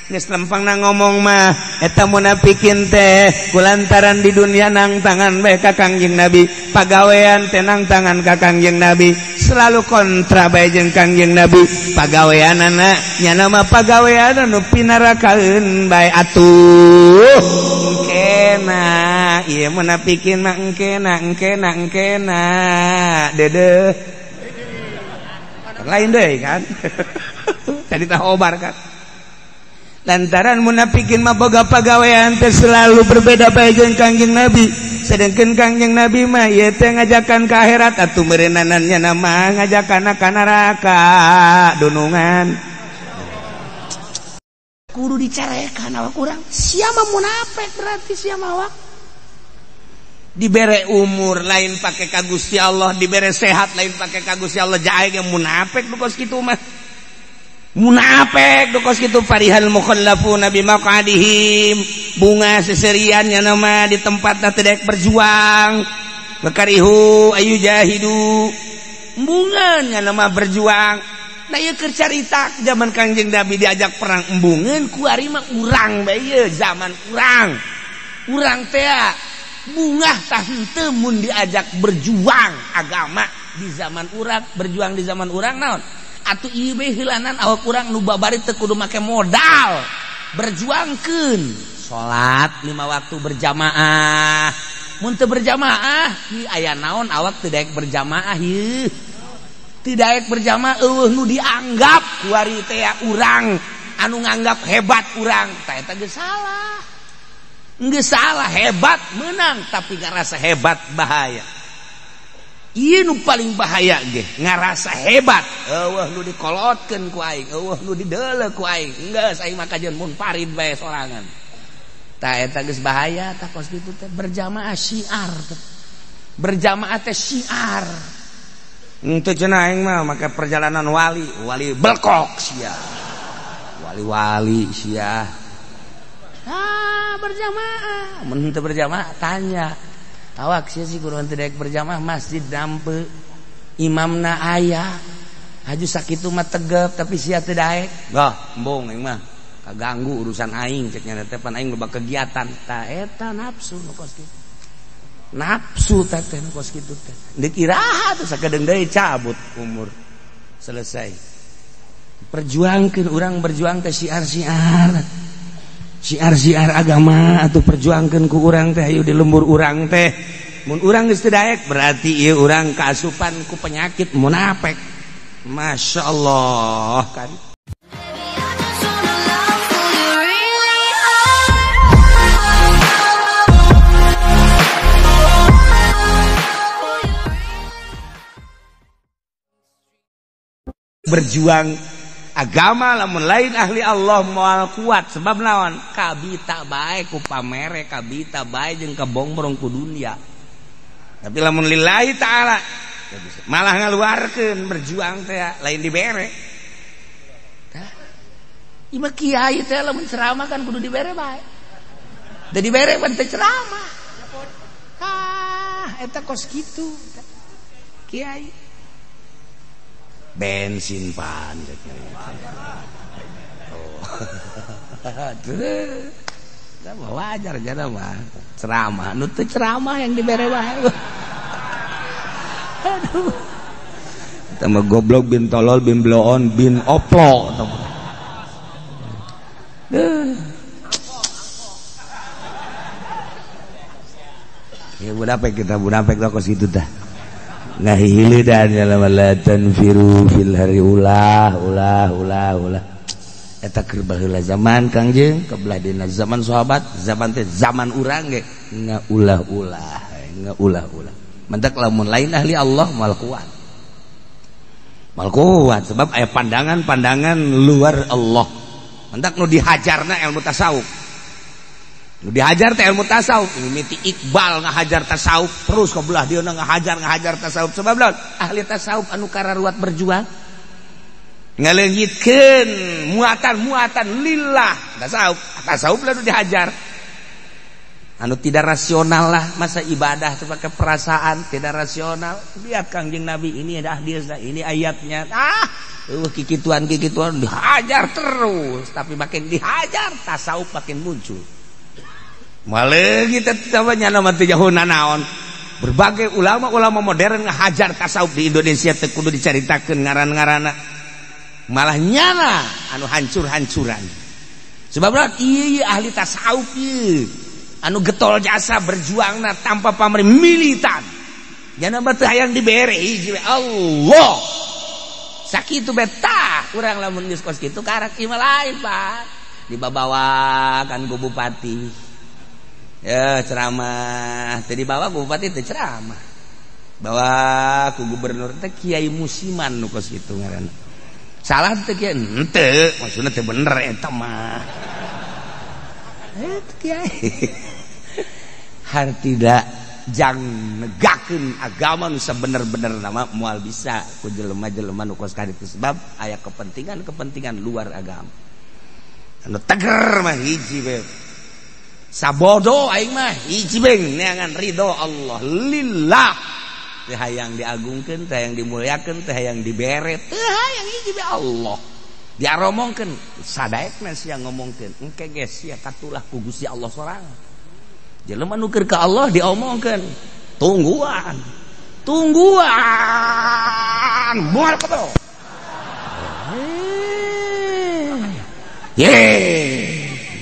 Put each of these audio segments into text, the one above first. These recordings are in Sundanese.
Geus lempangna ngomong mah eta munafikin teh kulantaran di dunia nang tangan bae ka Kangjeng Nabi, pagawean teh nang tangan ka Kangjeng Nabi, selalu kontra bae jeung Kangjeng Nabi. Pagaweanana nya mah pagawean anu pinarakaeun bae atuh. Engkena ieu munafikin mah engkena engkena engkena dedeh. Lain deui kan. Tadi tah obar kan. Lantaran munafikin mah boga pagawean teh selalu berbeda bae jeung Kangjeng Nabi. Sedangkan Kangjeng Nabi mah ieu teh ngajakan ka akhirat atuh meureunanna nya mah ngajakan ka neraka dunungan. Kudu dicarekan awak urang. Sia mah munafik berarti sia mah awak. Dibere umur lain pake ka Gusti Allah, dibere sehat lain pake ka Gusti Allah, jae ge munafik nu kos kitu mah. Munafik kos kitu farihal mukhallafuna bimaqadihim, bunga seserian nya nama di tempatna teu daek berjuang, bakarihu ayu jahidu, embungeun nya nama berjuang. Nah ieu keur carita zaman Kangjeng Nabi diajak perang embungeun kuari mah urang bae ieu zaman urang. Urang teh bungah tah henteu mun diajak berjuang agama di zaman urang, berjuang di zaman urang naon? Atuh ieu bae heulanan awak urang nu babari teu kudu make modal. Berjuangkeun salat 5 waktu berjamaah. Mun teu berjamaah, ieu aya naon awak teu daek berjamaah ieu. Teu daek berjamaah eueuh nu dianggap kuari teh urang anu nganggap hebat urang. Tah eta geus salah. Geus salah hebat menang tapi ngarasa hebat bahaya. Ieu nu paling bahaya ge ngarasa hebat eueuh nu dikolotkeun ku aing, eueuh nu dideuleu ku aing, geus aing mah kajeun mun parid bae sorangan. Tah eta geus bahaya tah kos kitu teh berjamaah syiar teh. Berjamaah teh syiar. Henteu cenah aing mah make perjalanan wali, wali belkok sia. Wali-wali sia. Ah berjamaah, mun henteu berjamaah tanya. Awak sia sih kudu teu daek berjamaah masjid dampe imamna aya haju sakitu mah tegep tapi sia teu daek. Gah embung aing mah kaganggu urusan aing cek nya teh pan aing loba kegiatan. Tah eta nafsu nu kos kitu. Nafsu teh teh nu kos kitu teh. Deuk iraha teh sakedeung deui cabut umur. Selesai. Perjuangkeun urang berjuang teh syiar-syiar. Syiar-syiar agama atau perjuangkeun ku urang teh ayo di lembur urang teh. Mun urang geus teu daek berarti ieu urang kaasupan ku penyakit munafik. Masya Allah kan. Berjuang agama lamun lain ahli Allah moal kuat sebab naon kabita bae ku pamere kabita bae jeung kabongbrong ku dunia. Tapi lamun lillahi ta'ala malah ngaluarkeun berjuang teh lain dibere. Tah ieu mah kiai teh lamun ceramah kan kudu dibere bae. Da dibere pan teh ceramah. Ah eta kos kitu kiai. Bensin pan. Oh. Wajar jana mah ceramah nu teu ceramah yang dibere wae. Aduh. Eta mah goblok bin tolol bin bloon bin oplo. Ya munafik kita munafik lah kos kitu tah. Ngahilidan la tanfiru fil hari ulah ulah ulah ulah eta keur baheula zaman Kangjeng kebelah dina zaman sahabat zaman teh zaman urang ge ngaulah-ulah ngaulah-ulah mentak lamun lain ahli Allah moal kuat moal kuat sebab aya pandangan-pandangan luar Allah mentak nu dihajarna ilmu tasawuf. Nu dihajar teh ilmu tasawuf, mimiti Iqbal ngahajar tasawuf terus ke belah dia ngahajar tasawuf sebab lawan ahli tasawuf anu kararuat berjuang ngaleungitkeun muatan-muatan lillah tasawuf, tasawuf lah nu dihajar. Anu tidak rasional lah masa ibadah teh pakai perasaan tidak rasional. Lihat Kangjeng Nabi ini ada hadisnya, ini ayatnya. Ah, Kikituan kikituan dihajar terus, tapi makin dihajar tasawuf makin muncul. Malah kita namanya nama teu jauh nanaon. Berbagai ulama-ulama modern ngahajar tasawuf di Indonesia teu kudu dicaritakeun ngaran-ngaranna. Malah nyana anu hancur-hancuran. Sebab ieu ahli tasawuf ieu anu getol jasa berjuangna tanpa pamrih militan. Nyana mah teu hayang dibere hiji Allah. Sakitu betah urang lamun geus kos kitu karak ieu mah lain, Pak. Dibabawa kan ku bupati. Ya ceramah, teu dibawa ku bupati teu ceramah. Bawa ku gubernur teh kiai musiman nu kos kitu ngaranna. Salah teu kiai? Henteu, maksudna teu bener eta mah. Kiai. Hartida jang negakeun agama nu sabener-bener nama moal bisa ku jelema-jelema nu kos kaditu sebab aya kepentingan-kepentingan luar agama. Anu teger mah hiji we. Sabodo aing mah hiji beng neangan ridho Allah lillah. Teu hayang diagungkeun, teu hayang dimuliakeun, teu hayang dibere, teu hayang hiji be Allah. Diaromongkeun sadaekna sia ngomongkeun, engke ge sia katulah ku Gusti Allah sorangan. Jelema nu keur ka Allah diomongkeun, tungguan. Tungguan moal kebel. Ye,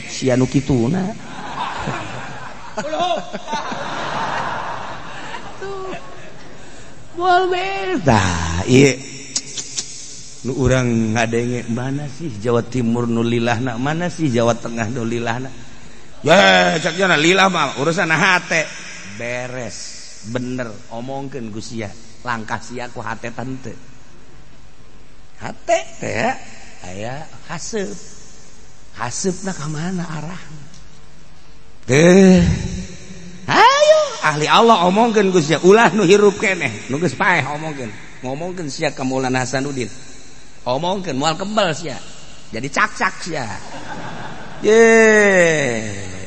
sia nu kituna. Moal beda. Ieu nu urang ngadenge mana sih Jawa Timur nu lilahna, mana sih Jawa Tengah nu lilahna. Ya, cak jana lillah mah urusan hate. Beres, bener omongkeun ku sia, langkah sia ku hate tante. Hate teh aya haseup. Haseupna ka mana arahna? Teh. Ayo ahli Allah omongkeun ku sia, ulah nu hirup keneh, nu geus paeh omongkeun. Ngomongkeun sia ka Maulana Hasanuddin. Omongkeun moal kebal sia. Jadi cak-cak sia. Ye,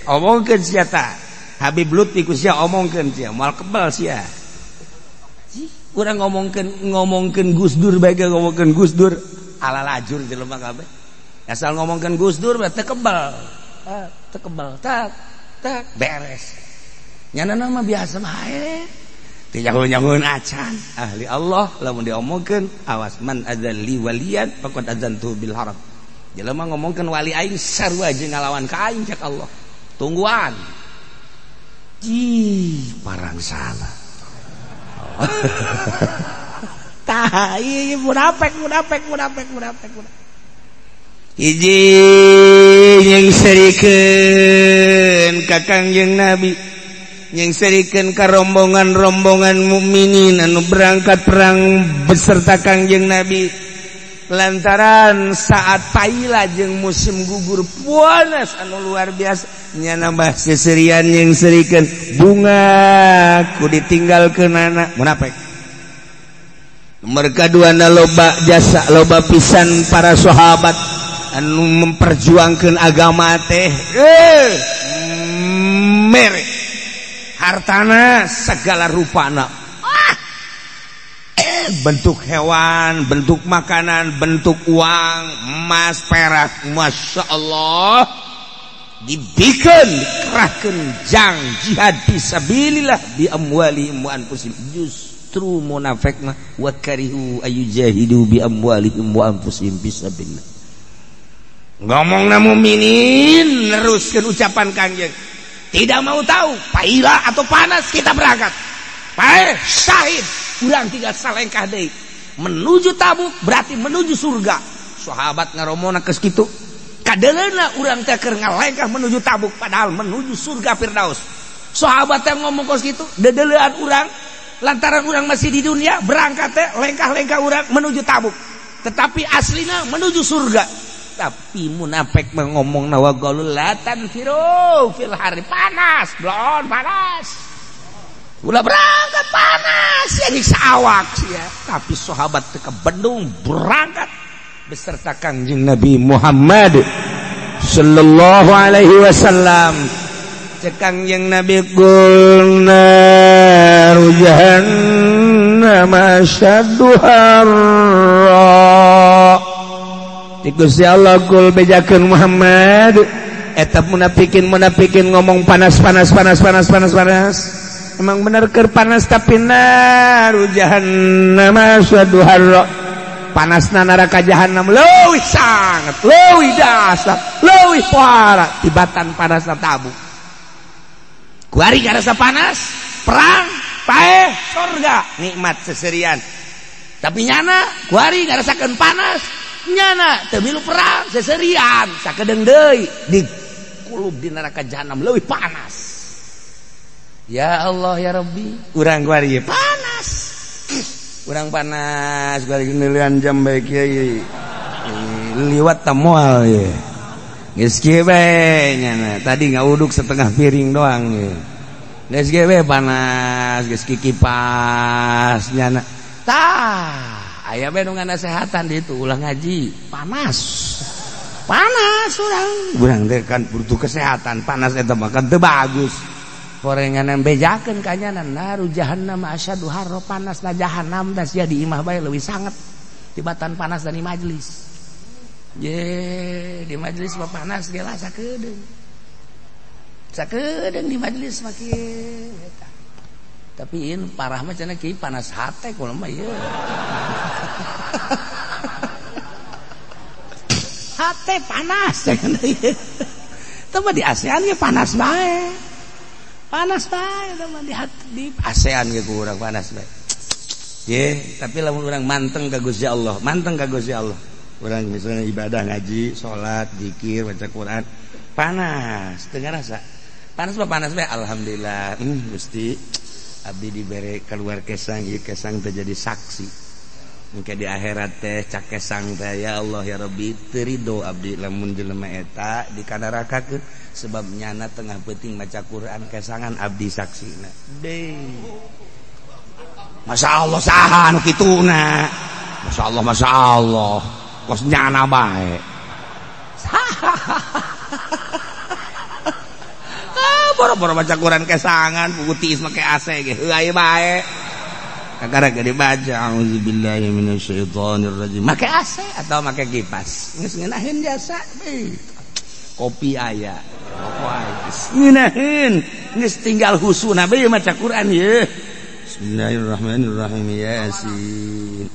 omongkeun sia ta. Habib Lutfi ku sia omongkeun sia, moal kebal sia. Urang ngomongkeun Gus Dur bae ngomongkeun Gus Dur ala lajur jelema kabeh. Asal ngomongkeun Gus Dur teu kebal. Teu kebal tak tak beres. Nyana mah biasa bae. Teu nyaho-nyahoeun acan. Ahli Allah lamun diomongkeun awas man adzalli waliyan faqad adzantu bil haram. Jelema ngomongkeun wali aing sarua jeung ngalawan ka aing cek Allah. Tungguan. Ih, parang salah. Tah, ieu munafik munafik munafik munafik. Hiji yang serikeun ka Kangjeng Nabi, yang serikeun ka rombongan-rombongan mukminin anu berangkat perang beserta Kangjeng Nabi. Lantaran saat paila jeung musim gugur panas anu luar biasa nya nambah seserian yang serikeun bunga ku ditinggalkeunana munafik. Mereka dua na loba jasa loba pisan para sahabat anu memperjuangkan agama teh mere hartana segala rupana, bentuk hewan, bentuk makanan, bentuk uang, emas, perak, masya Allah, dibikin, dikerahkan jang jihad fisabilillah bi amwalihim wa anfusihim. Justru munafik mah wa karihu ayujahidu bi amwalihim wa anfusihim fisabilillah. Ngomongna mukminin neruskeun ucapan Kangjeng. Tidak mau tahu paila atau panas kita berangkat. Paeh syahid. Urang tinggal salengkah deui menuju Tabuk berarti menuju surga. Sahabat ngaromona geus kitu. Kadeleuna urang teh keur ngalengkah menuju Tabuk padahal menuju surga Firdaus. Sahabat teh ngomong kos kitu, dedeleuan urang lantaran urang masih di dunia berangkat teh lengkah-lengkah urang menuju Tabuk. Tetapi aslina menuju surga. Tapi munafik mah ngomong wa qalu la tanfiru fil hari, panas, blon panas. Ulah berangkat panas ya nyiksa awak ya. Tapi sahabat teu bendung berangkat beserta Kangjeng Nabi Muhammad sallallahu alaihi wasallam. Cek Kangjeng Nabi qul naru jahannam asyaddu harra. Di Gusti Allah kul bejakeun Muhammad eta munafikin ngomong panas panas panas panas panas panas. Emang bener keur panas tapi naru jahannam asyaddu harra. Panasna neraka jahannam leuwih sangat, leuwih dahsyat, leuwih parah tibatan panasna tabu. Kuari karasa panas, perang, paeh, sorga, nikmat seserian. Tapi nyana kuari ngarasakeun panas, nyana teu milu perang seserian, sakedeung deui di kulub di neraka jahannam leuwih panas. Ya Allah ya Rabbi, urang kuari panas. Urang panas kuari nilian jam bae kiai. Liwat ta moal ye. Geus kieu bae nyana, tadi ngauduk setengah piring doang ye. Geus kieu bae panas, geus kikipas nyana. Tah, aya bae nu nganasehatan di itu ulah ngaji, panas. Panas urang. Urang teh kan butuh kesehatan, panas eta mah kan teu bagus. Korengan bejakeun ka nyana naru jahannam asyadu harra, panas na jahannam da sia di imah bae leuwih sanget tibatan panas dari majelis. Ye, di majelis mah panas ge lah sakedeung. Sakedeung di majelis mah kieu eta. Tapi in parah mah cenah kieu panas hate kumaha mah ieu. Hate panas cenah ieu. Teu mah di ASEAN ge panas bae. Panas bae teman di hati di ASEAN ge ku urang panas bae. Ye, tapi lamun urang manteng ka Gusti Allah, manteng ka Gusti Allah. Urang misalnya ibadah ngaji, salat, zikir, baca Quran, panas, teu ngarasa. Panas mah panas bae, alhamdulillah. Gusti, abdi dibere keluar kesang, ieu kesang teh jadi saksi. Engke di akhirat teh cak kesang teh ya Allah ya Rabbi teu rido abdi lamun jelema eta dikanarakakeun sebab nyana tengah peuting maca Quran kesangan abdi saksina. Deui. Masya Allah saha anu kituna. Masya Allah, Masya Allah. Kos nyana bae. Ah, boro-boro maca Quran kesangan pugu tiis make AC ge heuay bae. Kakara ge dibaca auzubillahi minasyaitonir rajim make AC atau make kipas. Geus ngeunaheun jasa. Kopi aya, rokok aya. Ngeunaheun geus tinggal husuna bae maca Quran ye. Bismillahirrahmanirrahim Yasin.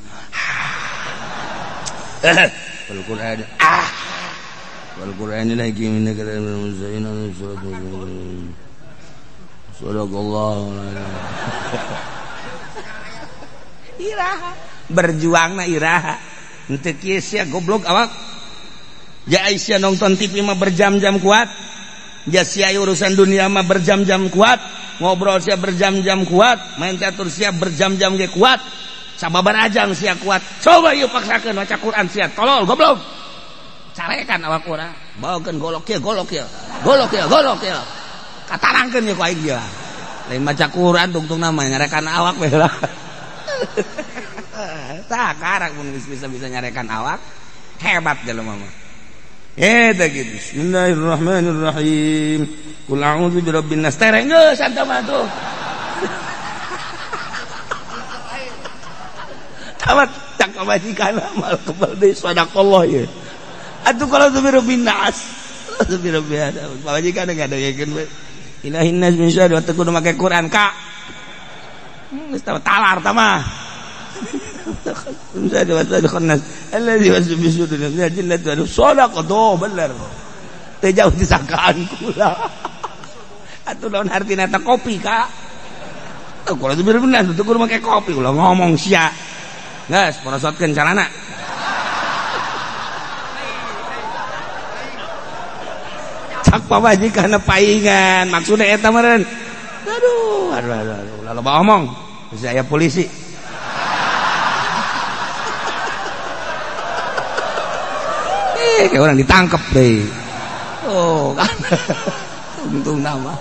Wal Qur'an ah. Wal Qur'anil hakim innaka laminal mursalin. Sadaqallahu. Iraha berjuangna iraha. Henteu kieu sia goblok awak. Ja sia nonton TV mah berjam-jam kuat. Ja sia urusan dunia mah berjam-jam kuat. Ngobrol sia berjam-jam kuat, main catur sia berjam-jam ge kuat. Sababar ajang sia kuat. Coba yuk paksakeun maca Quran sia tolol goblok. Carekan awak urang. Bawakeun golok kieu, golok kieu. Golok kieu, golok kieu. Katarangkeun ye ku aing ieu. Lain maca Quran tungtungna mah nyarekan awak we lah. Tah karak mun geus bisa-bisa nyarekan awak, hebat jelema mah. Eta gitu. Bismillahirrahmanirrahim. Qul a'udzu birabbin nas. Tereng geus anta mah tuh. Tamat tak majikan amal kebal deui sadaqallah ye. Atuh kalau tu birabbin nas. Tu birabbin nas. Pamajikan ngadengekeun we. Ilahin nas min syarri wa kudu make Quran ka. Geus talar tah mah. Syarri wa nas. Allazi waswisu fi sudurin nas. Sadaqah tuh bener. Teu jauh disangkaan kula. Atuh naon artina eta kopi ka. Tuh kalau tu birabbin nas tuh kudu make kopi ulah ngomong sia. Geus porosotkeun calana. Cak pamajikan paingan maksudna eta meureun. Aduh, aduh aduh aduh ulah loba omong. Bisa aya polisi. Kayak orang ditangkep deh. Oh, kan. Untung nama.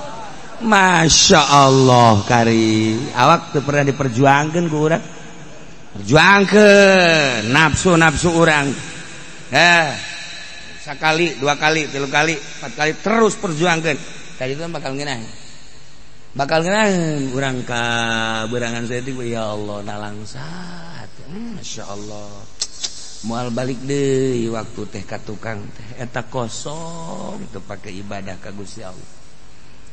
Masya Allah kari. Awak tuh pernah diperjuangkan ku urang. Perjuangkeun nafsu-nafsu urang. Sekali, dua kali, tilu kali, empat kali terus perjuangkeun. Tadi itu bakal ngeunah. Bakal ngeunah urang ka berangan saeutik ya Allah nalangsat. Masya Allah. Moal balik deui waktu teh ka tukang teh eta kosong teu pake ibadah ka Gusti Allah.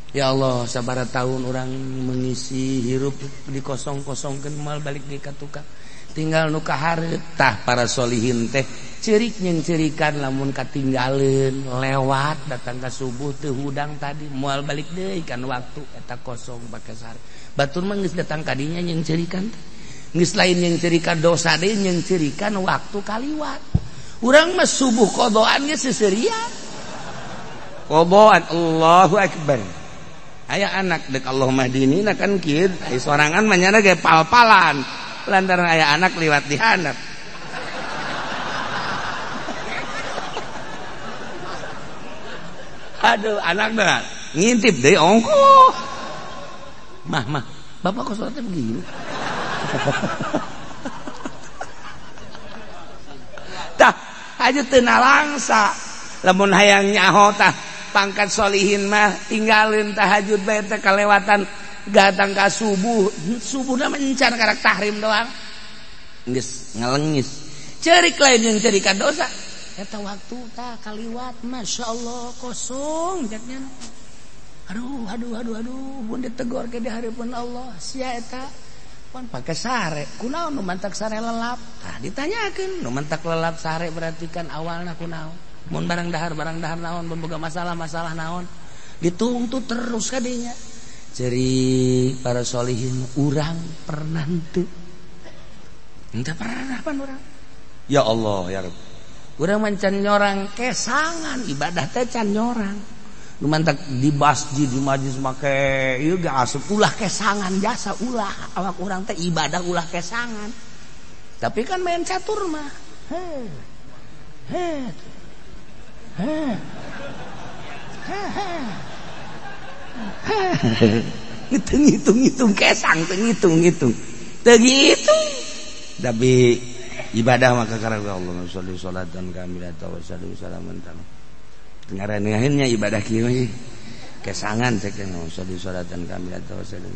Ya Allah, sabaraha tahun orang mengisi hirup dikosong-kosongkeun moal balik deui ka tukang. Tinggal nu kahareup tah para solihin teh ceurik jeung ceurikan lamun katinggaleun lewat datang ka subuh teu hudang tadi moal balik deui kan waktu eta kosong pake sare. Batur mah geus datang ka dinya jeung ceurikan teh. Geus lain jeung ceurikan dosa deui jeung ceurikan waktu kaliwat. Urang mah subuh qodoan geus seuseurian. Qodoan Allahu akbar. Aya anak dek Allahumma dinina kan kieu, aya sorangan mah nyana ge pal-palan. Lantaran aya anak liwat di handap. Aduh, anak dah ngintip deui ongkoh. Mah, mah, bapak kok sholatnya begini? Tah, aja teu nalangsa. Lamun hayang nyaho tah pangkat solihin mah tinggalin tahajud bae teh kalewatan datang ka subuh, subuhna mencar karak tahrim doang. Geus ngalengis. Ceurik lain jeung ceurikan dosa. Eta waktu tah kaliwat masyaallah kosong jaknya. Aduh aduh aduh aduh mun ditegor ke di hareupeun Allah sia eta pan pake sare kunaon nu mantak sare lelap tah ditanyakeun nu mantak lelap sare berarti kan awalna kunaon mun barang dahar naon mun boga masalah-masalah naon dituntut terus kadinya. Ceri para solihin urang pernah henteu henteu pernah pan urang. Ya Allah ya Rabb. Urang mancan nyorang kesangan ibadah teh can nyorang. Nu mantak di masjid di majlis make ieu ge asup ulah kesangan jasa ulah awak urang teh ibadah ulah kesangan. Tapi kan main catur mah. He. He. He. He. Ngitung-ngitung kesang teu ngitung-ngitung. Teu ngitung. Tapi ibadah maka karena Allah sholli sholatan kamilatan wa salli salaman tam. Ngaranehnya ibadah kieu mah kesangan cek nya sholli sholatan kamilatan wa salli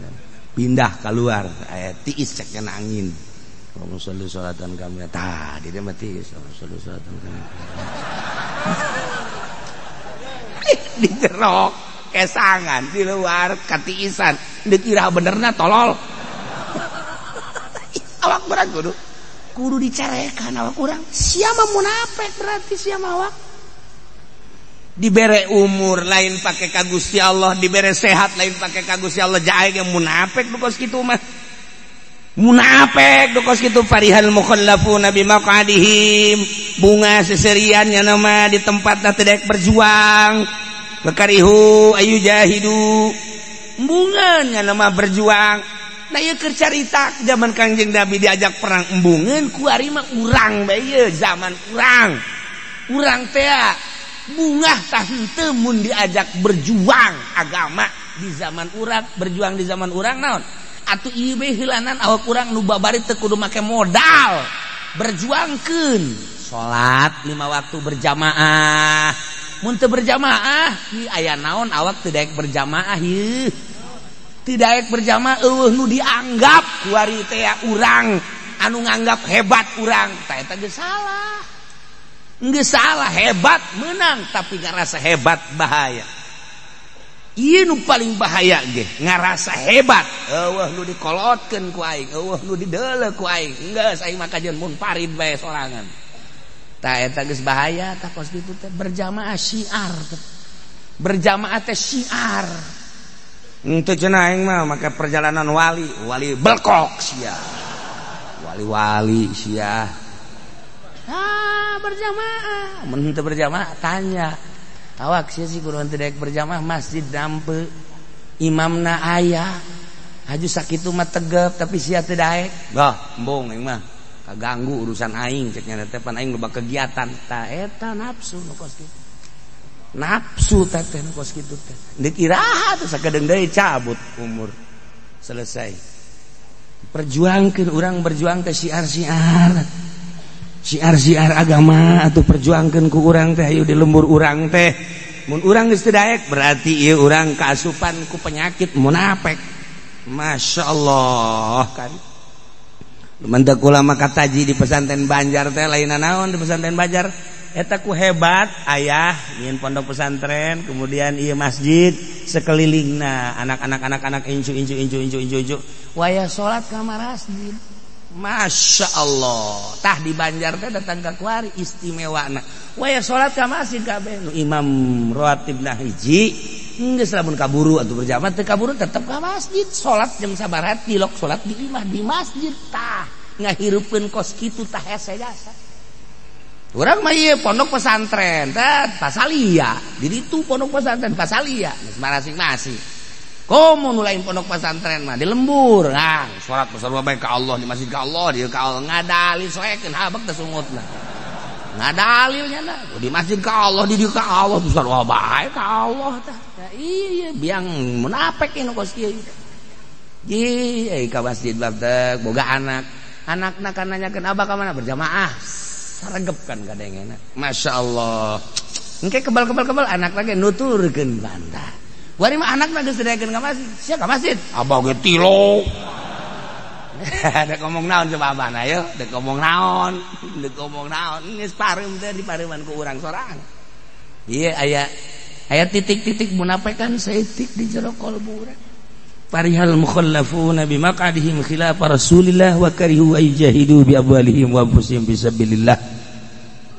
pindah keluar aya tiis cek nya angin. Allah sholli sholatan kamilatan tah di dieu mah tiis Allah sholli sholatan kamilatan. Di jero kesangan di luar katiisan dikira benerna tolol. Awak berat kudu dicarekan awak urang siapa munafik berarti siapa awak dibere umur lain pake ka Gusti Allah, dibere sehat lain pake ka Gusti Allah, jae ge munafik nu kos kitu mah munafik nu kos kitu. Farihal mukhallafuna bimaqadihim bunga seserian nya mah di tempatna teu daek berjuang. Bekarihu ayu jahidu embungan nya mah berjuang. Nah ieu keur carita zaman Kangjeng Nabi diajak perang embungan kuari mah urang bae ieu zaman urang. Urang teh bungah tah henteu mun diajak berjuang agama di zaman urang, berjuang di zaman urang naon? Atuh ieu bae heulanan awak urang nu babari teu kudu make modal. Berjuangkeun salat 5 waktu berjamaah. Mun teu berjamaah ieu aya naon awak teu daek berjamaah ieu. Teu daek berjamaah eueuh nu dianggap kuari teh urang anu nganggap hebat urang tah eta geus salah. Geus salah hebat menang tapi ngarasa hebat bahaya. Ieu nu paling bahaya ge ngarasa hebat eueuh nu dikolotkeun ku aing, eueuh nu dideuleu ku aing. Geus aing mah kajeun mun parid bae sorangan. Tah eta geus bahaya tah kos kitu teh berjamaah syiar. Berjamaah teh syiar. Henteu cenah aing mah make perjalanan wali, wali belkok sia. Wali-wali sia. Ah, berjamaah. Mun henteu berjamaah tanya. Awak sia sih kudu henteu daek berjamaah masjid dampe. Imamna aya. Haju sakitu mah tegep tapi sia teu daek. Bah, embung aing mah. Kaganggu urusan aing cek nya teh pan aing loba kegiatan. Tah eta nafsu nu kos kitu. Nafsu teh teh nu kos kitu teh. Deuk iraha teh sakedeung deui cabut umur. Selesai. Perjuangkeun urang berjuang teh syiar-syiar. Syiar-syiar agama atau perjuangkeun ku urang teh hayu di lembur urang teh. Mun urang geus teu daek berarti ieu urang kaasupan ku penyakit munafik. Masya Allah kan. Lumantak ulama kataji di pesantren Banjar teh lain naon di pesantren Banjar eta ku hebat ayah nyin pondok pesantren kemudian ieu masjid sekelilingna anak-anak anak-anak incu incu incu incu incu incu wayah salat ka masjid. Masya Allah tah di Banjar teh datang ka kuari istimewana wayah salat ka masjid kabeh nu imam rawatibna hiji geus lamun kaburu atuh berjamaah teu kaburu tetep ka masjid salat jam sabaraha tilok salat di imah di masjid tah ngahirupkeun kos kitu tah hese jasa. Urang mah ieu pondok pesantren tah pasalia di ditu pondok pesantren pasalia geus masing-masing. Komo nu lain pondok pesantren mah di lembur. Nah, salat sarua bae ka Allah di masjid ka Allah di ka Allah ngadalil soekeun habek teh sungutna. Ngadalil nya na di masjid ka Allah di dieu ka Allah sarua bae ka Allah tah. Iya biang munafik nu kos kieu. Ji euy ka masjid teh boga anak. Anakna kan nanyakeun abah ka mana berjamaah. Saregep kan kadengena. Masyaallah. Engke kebal-kebal-kebal anak lagi nuturkeun bantah. Wari mah anakna geus didaekeun ka masjid. Sia ka masjid. Abah ge tilo. Dek ngomong naon coba abah na ayo, dek ngomong naon, dek ngomong naon. Geus pareum teh dipareuman ku urang sorang. Ieu aya aya titik-titik munafikan saeutik di jero kalbu urang. Parihal mukhallafuna bimaqadihim khilaf Rasulillah wa karihu ayjahidu bi amwalihim wa anfusihim fisabilillah.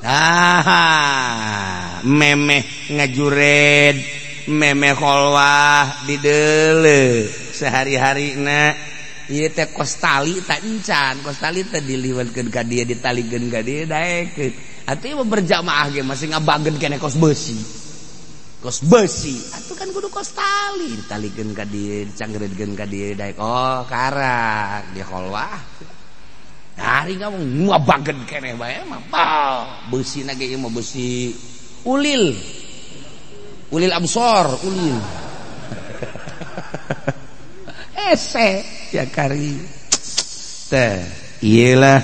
Ah, memeh ngajured, memeh kholwah dideule sehari-harina ieu teh kos tali tak encan, kos tali teh diliwatkeun ka dieu ditalikeun ka dieu daekeun. Atuh ieu berjamaah ge masih ngabageun keneh kos beusi. Kos beusi, atuh kan kudu kos tali ditalikeun ka dieu, dicanggereudkeun ka dieu daek. Oh, karak di kholwah. Hari ngomong ngabageun keneh bae mah. Beusina ge ieu mah beusi ulil. Ulil absor, ulil. Ese ya kari. Teh, iyalah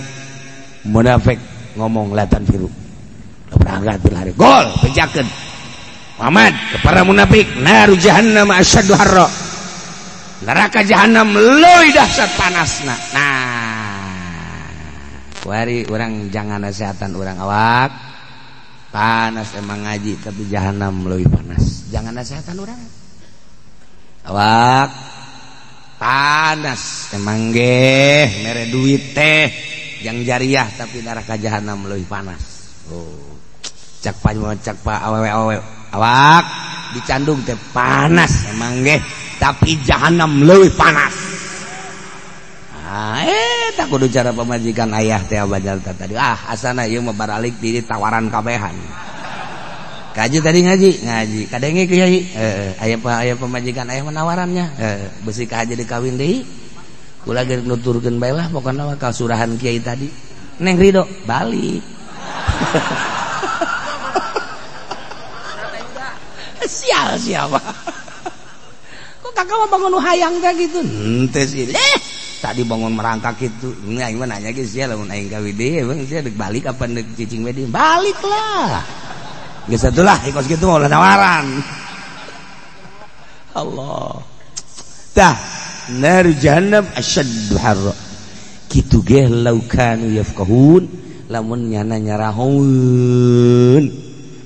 munafik ngomong latan firu. Berangkat bil hari. Gol, bejakeun. Muhammad kepada munafik, naru jahannam asyaddu harra. Neraka jahannam leuwih dahsyat panasna. Nah, kuari urang jangan nasihatan urang awak. Panas emang ngaji tapi jahanam lebih panas. Jangan nasihatan urang. Awak panas emang geh mere duit teh yang jariah tapi neraka jahanam lebih panas. Oh. Cak pa cak pa awewe-awewe. Awak dicandung teh panas emang geh tapi jahanam lebih panas. Ah, tak kudu cara pemajikan ayah teh abajal tadi. Ah, asana ieu mah baralik di tawaran kabehan. Kaji tadi ngaji, ngaji. Kadenge kiai, aya aya pemajikan ayah menawarannya. Besi ka aja dikawin deui. Kula geus nuturkeun bae lah pokona mah ka surahan kiai tadi. Neng Ridho balik. Sial siapa? Kok kakak mah bangun hayang teh gitu? Henteu sih. Tadi bangun merangkak gitu. Nah, gimana nanya ge sia lamun aing kawin deui, emang sia deuk balik apa deuk cicing we deui? Balik lah. Geus atulah kos kitu mah ulah nawaran. Allah. Tah, nar jahannam asyaddu harra. Kitu ge lau kanu yafqahun, lamun nyana nyarahun.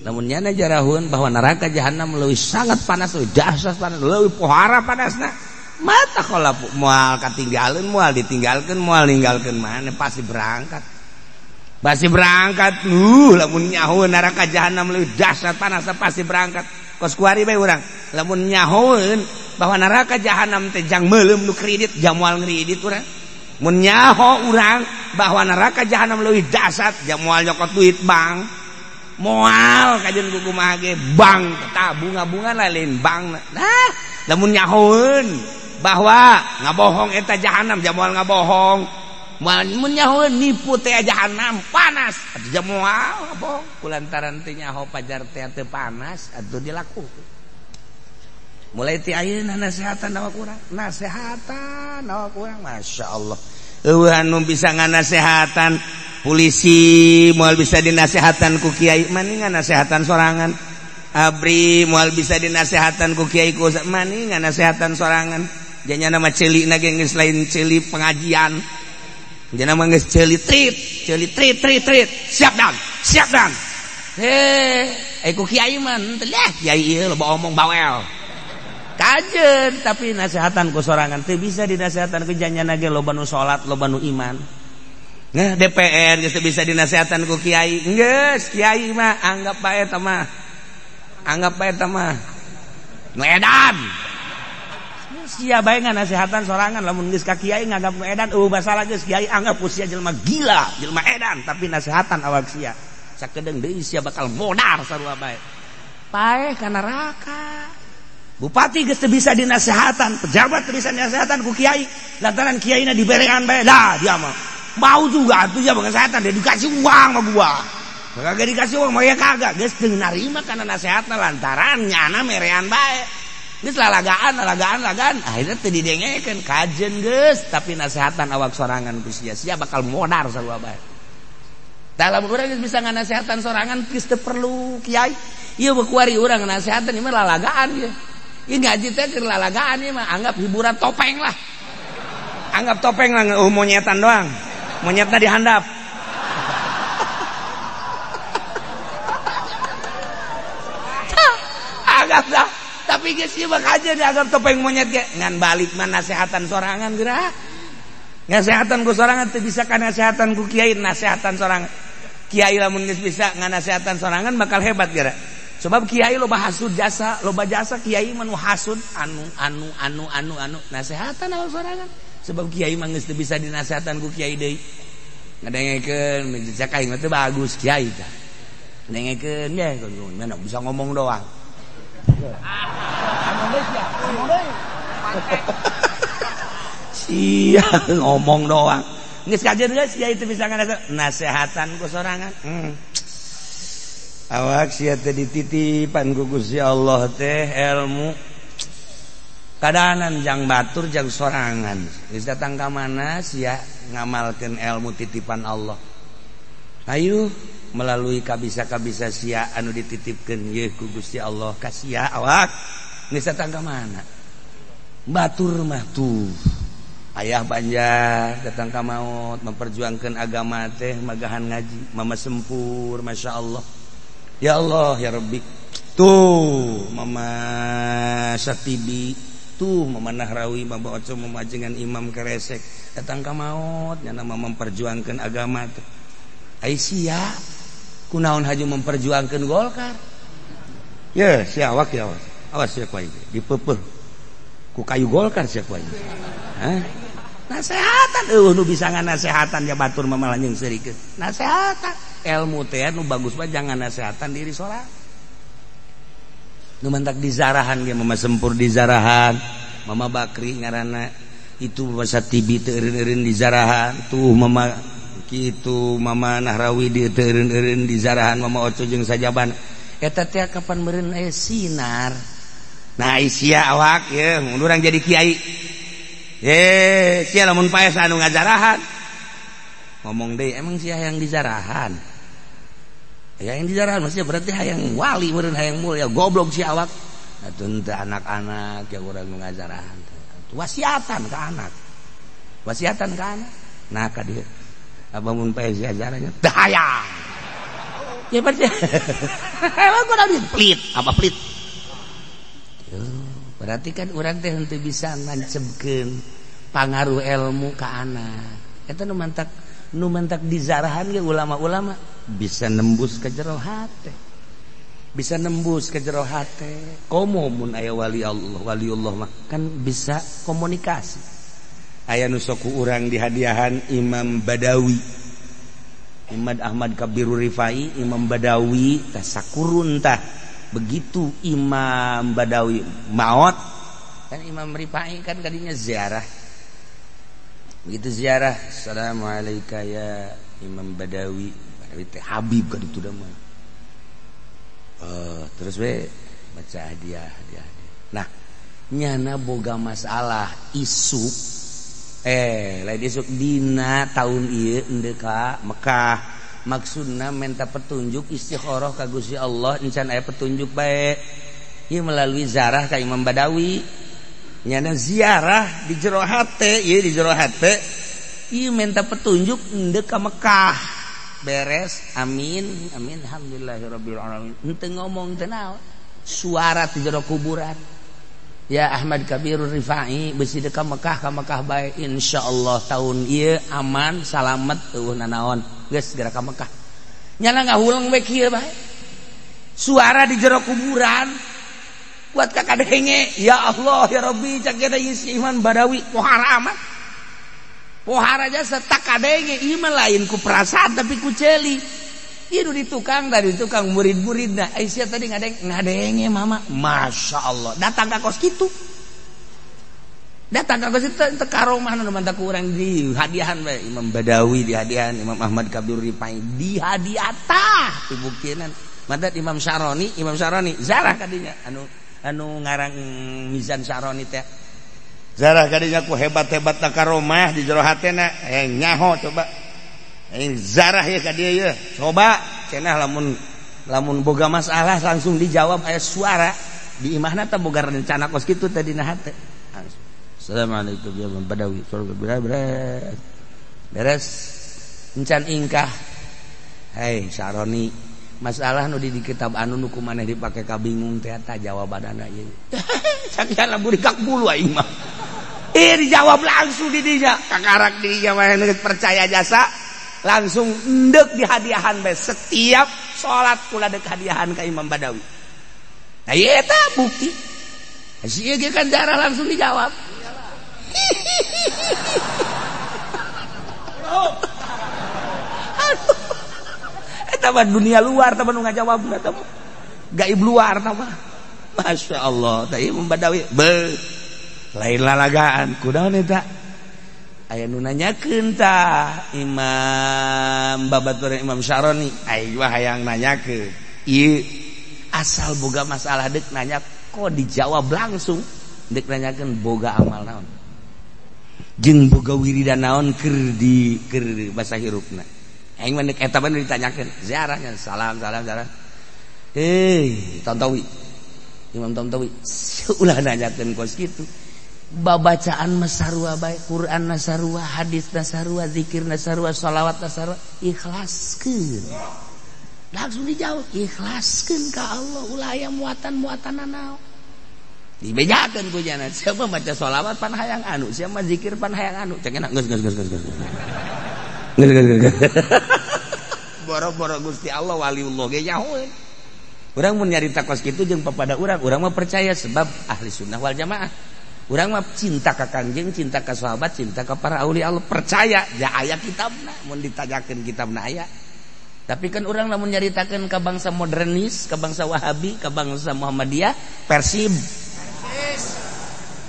Lamun nyana jarahun bahwa neraka jahannam leuwih sangat panas, leuwih dahsyat panas, leuwih pohara panasna. Mata kalau mual katinggalin, mual ditinggalkan, mual ninggalkan mana pasti berangkat. Pasti berangkat. Lamun nyaho neraka jahanam leuwih dahsyat panasna pasti berangkat. Kos kuari bae urang. Lamun nyahoeun bahwa neraka jahanam teh jang meuleum nu kredit, jang moal ngredit urang. Mun nyaho urang bahwa neraka jahanam leuwih dahsyat, jang moal nyokot duit bank. Moal kajeun ku kumaha ge bank tah bunga-bunga lain bank. Nah, lamun nyahoeun bahwa ngabohong eta jahanam jang moal ngabohong. Mun nyahoeun nipu teh jahanam panas atuh jang moal ngabohong kulantaran teh nyaho pajar teh teu panas atuh dilakukeun. Mulai ti ayeuna nasehatan awak urang, nasehatan awak urang masyaallah. Eueuh anu bisa nganasehatan polisi moal bisa dinasehatan ku kiai mani nganasehatan sorangan. Abri moal bisa dinasehatan ku kiai ku mani nganasehatan sorangan. Janyana mah ceuli na ge geus lain ceuli pengajian. Ujana mah geus ceuli trit, ceuli trit trit trit. Siap dan, siap dan. Heh, ku kiai mah henteu lah kiai ieu loba omong bawel. Kajen tapi nasehatan ku sorangan teu bisa dinasehatan ku janyana ge loba nu salat, loba nu iman. Nah, DPR geus teu bisa dinasehatan ku kiai. Geus, kiai mah anggap bae eta mah. Anggap bae eta mah nu edan. Sia bae nganasehatan sorangan lamun geus ka kiai nganggap nu edan eueuh masalah geus kiai anggap ku sia jelema gila, jelema edan tapi nasehatan awak sia. Sakedeung deui sia bakal modar sarua bae. Paeh ka neraka. Bupati geus teu bisa dinasehatan, pejabat teu bisa dinasehatan ku kiai, lantaran kiaina diberean bae. Dah dia mah mau juga atuh ya ngasehatan, dia dikasih uang mah gua. Kagak dikasih uang mah ya kagak, geus teu narima kana nasehatna lantaran nyana merean bae. Geus lalagaan, lalagaan, lalagaan, akhirnya teu didengekeun, kajen geus, tapi nasehatan awak sorangan ku sia, sia bakal modar sarua bae. Dalam urang geus bisa nganasehatan sorangan geus teu perlu kiai. Ieu beukuari urang ngasehatan ieu mah lalagaan ieu. Ieu ngaji teh keur lalagaan ieu mah anggap hiburan topeng lah. Anggap topeng lah monyetan doang. Monyetna dihandap. Anggap dah. Tapi geus ieu mah kajen dianggap topeng monyet ge ngan balik mah nasehatan sorangan geura. Nasehatan ku sorangan teu bisa ka nasehatan ku kiai, nasehatan sorangan. Kiai lamun geus bisa nganasehatan sorangan bakal hebat geura. Sebab kiai loba hasud jasa, loba jasa kiai mah nu hasud anu anu anu anu anu nasehatan awak sorangan. Sebab kiai mah geus teu bisa dinasehatan ku kiai deui. Ngadengekeun cek aing mah teu bagus kiai tah. Ngadengekeun ge mana bisa ngomong doang. Ngomong deui sia, ngomong deui. Sia ngomong doang. Geus kajen geus kiai teu bisa ngasehatan ku sorangan. Awak sia teh dititipan ku Gusti Allah teh ilmu. Kadanan jang batur jang sorangan. Geus datang ka mana sia ngamalkeun ilmu titipan Allah. Ayo melalui kabisa-kabisa sia anu dititipkeun yeuh ku Gusti Allah ka sia awak. Geus datang ka mana? Batur mah tuh. Ayah Banjar datang ka maut memperjuangkan agama teh magahan ngaji, mama sempur Masya Allah. Ya Allah ya Rabbi. Tuh mama Satibi, tuh mama Nahrawi, mama Oco, mama Ajengan Imam Keresek datang ka maut nyana memperjuangkan agama teh. Ai sia kunaon haju memperjuangkan Golkar? Ya sia awak ya awas. Awas sia ku aing dipeupeuh ku kayu Golkar sia ku aing. Hah? Nasehatan eueuh nu bisa nganasehatan ja batur mah malah jeung seurikeun. Nasehatan ilmu teh nu bagus mah jangan nasehatan diri sorangan. Nu mantak dizarahan ge mama sempur dizarahan, mama Bakri ngaranna itu mama Satibi teu eureun-eureun dizarahan, tuh mama kitu mama Nahrawi di teu eureun-eureun dizarahan, mama Oco jeung sajaban. Eta teh kapan meureun aya sinar. Nah sia awak ye mun urang jadi kiai. Sia lamun paes anu ngajarahan. Ngomong deui emang sia hayang dijarahan. Hayang dijarahan maksudnya berarti hayang wali meureun hayang mulia goblok sia awak. Atuh teu anak-anak ya urang nu ngajarahan. Wasiatan ka anak. Wasiatan ka anak. Nah ka dieu. Abah mun paes diajarannya teu hayang. Ya berarti. Emang kurang pelit, apa pelit? Berarti kan urang teh henteu bisa ngancebkeun pangaruh ilmu ka anak. Eta nu mantak dizarahan ge ulama-ulama bisa nembus ke jero hate. Bisa nembus ke jero hate. Komo mun aya wali Allah, waliullah mah kan bisa komunikasi. Aya nu sok ku urang dihadiahan Imam Badawi. Imam Ahmad Kabirur Rifai, Imam Badawi tah sakurun tah. Begitu Imam Badawi maot kan Imam Rifai kan kadinya ziarah. Begitu ziarah, assalamualaikum ya Imam Badawi. Badawi teh Habib kan itu mah. Terus we baca hadiah, hadiah. Nah, nyana boga masalah isuk lain isuk dina tahun ieu endeu ka Mekah. Maksudna minta petunjuk istikharah ka Gusti Allah encan aya petunjuk bae. Ieu melalui zarah ka Imam Badawi. Nyana ziarah di jero hate, ieu di jero hate. Ieu minta petunjuk endek ka Mekah. Beres, amin, amin, alhamdulillahirabbil alamin. Henteu ngomong teu naon. Suara ti jero kuburan. Ya Ahmad Kabirur Rifai besi dek ka Mekah bae insyaallah tahun ieu aman salamet eueuh nanaon. Geus segera ka Mekah. Nyana ngahuleng we kieu bae. Suara di jero kuburan kuat ka kadenge. Ya Allah ya Rabbi cak eta si Iman Badawi pohara amat. Pohara jasa tak kadenge ieu mah lain ku perasaan tapi ku ceuli. Ieu di tukang tadi tukang murid-muridna. Aisyah tadi ngadenge mama. Masya Allah datang ka kos kitu. Datang ka kos kitu teu karomah nu mantak ku urang di hadiahan bae Imam Badawi di hadiahan Imam Ahmad Kabir Rifai di hadiah tah dibuktinan. Mantat Imam Syaroni zarah kadinya anu ngarang Mizan Syaroni teh. Zarah kadinya ku hebat-hebat na karomah di jero hatena nyaho coba. Zarah ya ka dieu ye. Coba cenah lamun boga masalah langsung dijawab aya suara di imahna teh boga rencana kos kitu teh dina hate. Assalamualaikum ya Imam Badawi. Beres. Encan ingkah. Hei Syaroni, masalah nu di kitab anu nu ku maneh dipake kabingung teh eta jawabanana ieu. Sakian lamun dikak bulu aing mah. Dijawab langsung di dinya. Kakarak di dinya mah geus percaya jasa langsung endek dihadiahan bae setiap salat kula deuk hadiahan ka Imam Badawi. Nah ieu eta bukti. Si ieu ge kan darah langsung dijawab. Aduh. Eta mah dunia luar tah nu ngajawab eta mah. Gaib luar tah mah. Masya Allah, tah Imam Badawi be lain lalagaan kunaon eta? Aya nu nanyakeun tah Imam babaturan Imam Syaroni, aing mah hayang nanyakeun. Ieu asal boga masalah deuk nanya kok dijawab langsung, deuk nanyakeun boga amal naon. Jeung boga wiridan naon keur di keur basa hirupna. Aing mah deuk eta mah ditanyakeun, ziarahnya salam salam salam. Hei, Tantawi. Imam Tantawi ulah nanyakeun kos kitu. Babacaan masarua bae, Quran nasarua, hadis nasarua, zikir nasarua, sholawat nasarua, ikhlaskeun. Langsung dijawab, ikhlaskeun ka Allah, ulah aya muatan-muatan naon. Dibejakeun ku jana, siapa maca sholawat pan hayang anu, siapa zikir pan hayang anu, cek enak geus geus geus geus geus. Geus geus geus. Boro-boro Gusti Allah waliullah ge nyahoeun. Urang mun nyarita kos kitu jeung papada urang, urang mah percaya sebab ahli sunnah wal jamaah. Urang mah cinta ka Kangjeng, cinta ka sahabat, cinta ka para aulia Allah, percaya ja aya kitabna, mun ditanyakeun kitabna aya. Tapi kan urang lamun nyaritakeun ka bangsa modernis, ka bangsa Wahabi, ka bangsa Muhammadiyah, Persib.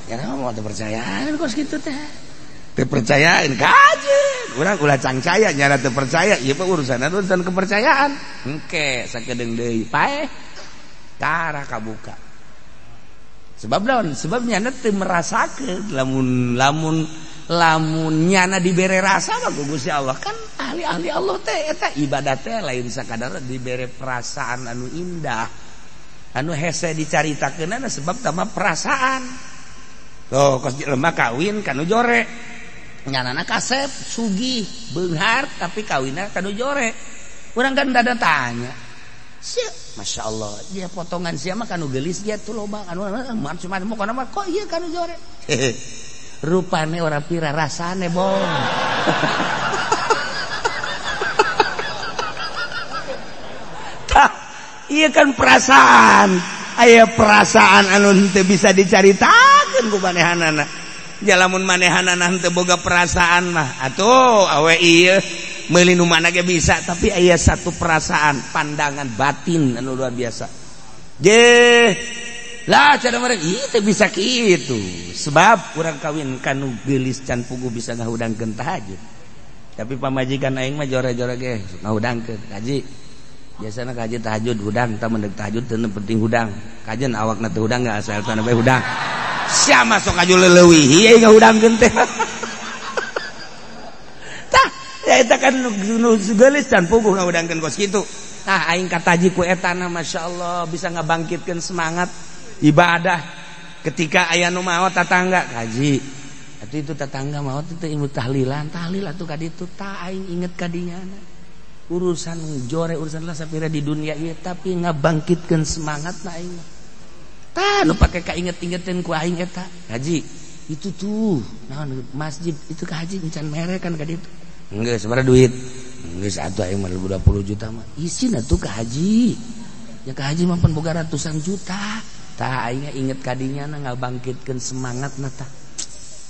Ya mau teu percayaan kos kitu teh. Teu percayaan kajeun. Urang ulah cangcaya nyana teu percaya, ieu mah urusan urusan kepercayaan. Engke sakedeung deui paeh tara kabuka. Sebab naon? Sebab nyana teu merasakeun lamun lamun lamun nyana dibere rasa mah ku Gusti Allah kan ahli-ahli Allah teh eta ibadah teh lain sakadar dibere perasaan anu indah. Anu hese dicaritakeunana sebab tama perasaan. Tuh kos jelema kawin kanu jore. Nyanana kasep, sugih, beunghar tapi kawinna kanu jore. Urang kan dada tanya. Sia, Masya Allah, dia potongan sia mah kanu geulis dia tuh loba anu macam-macam pokona mah kok ieu kanu jore. Rupane ora pira rasane, bong. Tah, ieu kan perasaan. Aya perasaan anu henteu bisa dicaritakeun ku manehanana. Ja lamun manehanana henteu boga perasaan mah atuh awe ieu meuli nu mana ge bisa, tapi aya satu perasaan pandangan batin anu luar biasa. Je lah cara mereka ieu teu bisa kitu. Sebab urang kawin kanu geulis can puguh bisa ngahudangkeun tahajud. Tapi pamajikan aing mah jore-jore ge ngahudangkeun kaji. Biasana kaji tahajud hudang, tah mendek tahajud teu penting hudang. Kajen awakna teu hudang enggak asal tanah bae hudang. Sia masuk aju leuwih ieu ngahudangkeun teh. Tah, ya eta kan nu geulis can puguh ngahudangkeun kos kitu. Tah aing kataji ku etana masyaallah bisa ngabangkitkeun semangat ibadah. Ketika aya nu maot tatangga kaji. Atuh itu tetangga maot itu ilmu tahlilan, tahlil atuh ka ditu tah aing inget ka dinya. Urusan jore urusan lah sapira di dunia ieu tapi ngabangkitkeun semangat na aing. Tah nu pake kainget-ingetin ku aing eta. Haji, itu tuh naon masjid itu ka haji encan mere kan ka ditu. Geus sabaraha duit? Geus atuh aing mah 20 juta mah. Isin atuh ka haji. Ya ka haji mah pan boga ratusan juta. Tah aing inget ka dinya na ngabangkitkeun semangat na tah.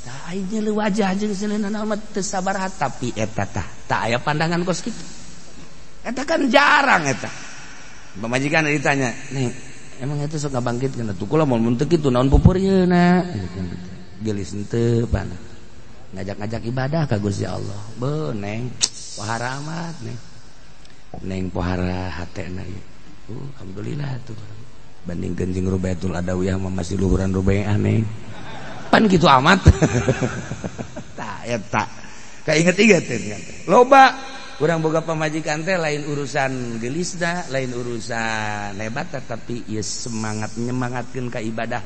Tah aing nyeuleut wajah jeung seuleuna mah teu sabaraha tapi eta tah tah aya pandangan kos kitu. Eta kan jarang eta. Pamajikan ditanya, "Nih, emang eta sok ngabangkitkeun atuh kula mun teu kitu naon pupurieuna?" Geulis henteu pana. Ngajak-ngajak ibadah ka Gusti Allah. Beuh neng, pohara amat neng. Neng pohara hatena ieu. Alhamdulillah tuh. Bandingkeun jeung Rubaitul Adawiyah mah masih luhuran Rubaiah neng. Pan kitu amat. Tah eta. Kainget-ingetin kan. Loba urang boga pamajikan teh lain urusan gelisna, lain urusan hebat tapi ieu semangat nyemangatkeun ka ibadah.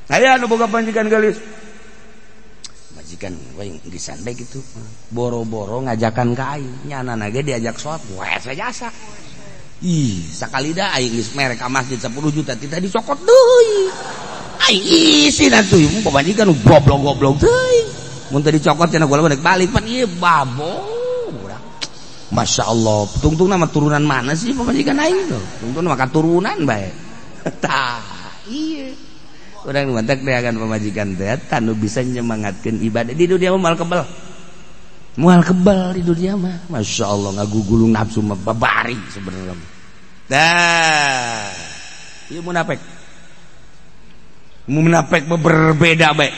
Aya nu boga pamajikan gelis. Majikan we geusan bae kitu. Boro-boro ngajakan ka aing, nyanana ge diajak salat, we jasa. Ih, sakali da aing geus mere ka masjid 10 juta tita dicokot deui. Aing isin atuh pamajikan goblok-goblok teuing. Mun teu dicokot cenah gua balik pan ieu babo. Masya Allah, tungtung nama turunan mana sih pamajikan aing tuh? Tungtung nama katurunan bae. Tah, iya. Urang mantak deakan pamajikan teh tanu bisa nyemangatkeun ibadah di dunia mah moal kebel. Moal kebel di dunia mah. Masya Allah ngagugulung nafsu mah babari sebenarnya. Dah. Ieu munafik. Munafik berbeda bae.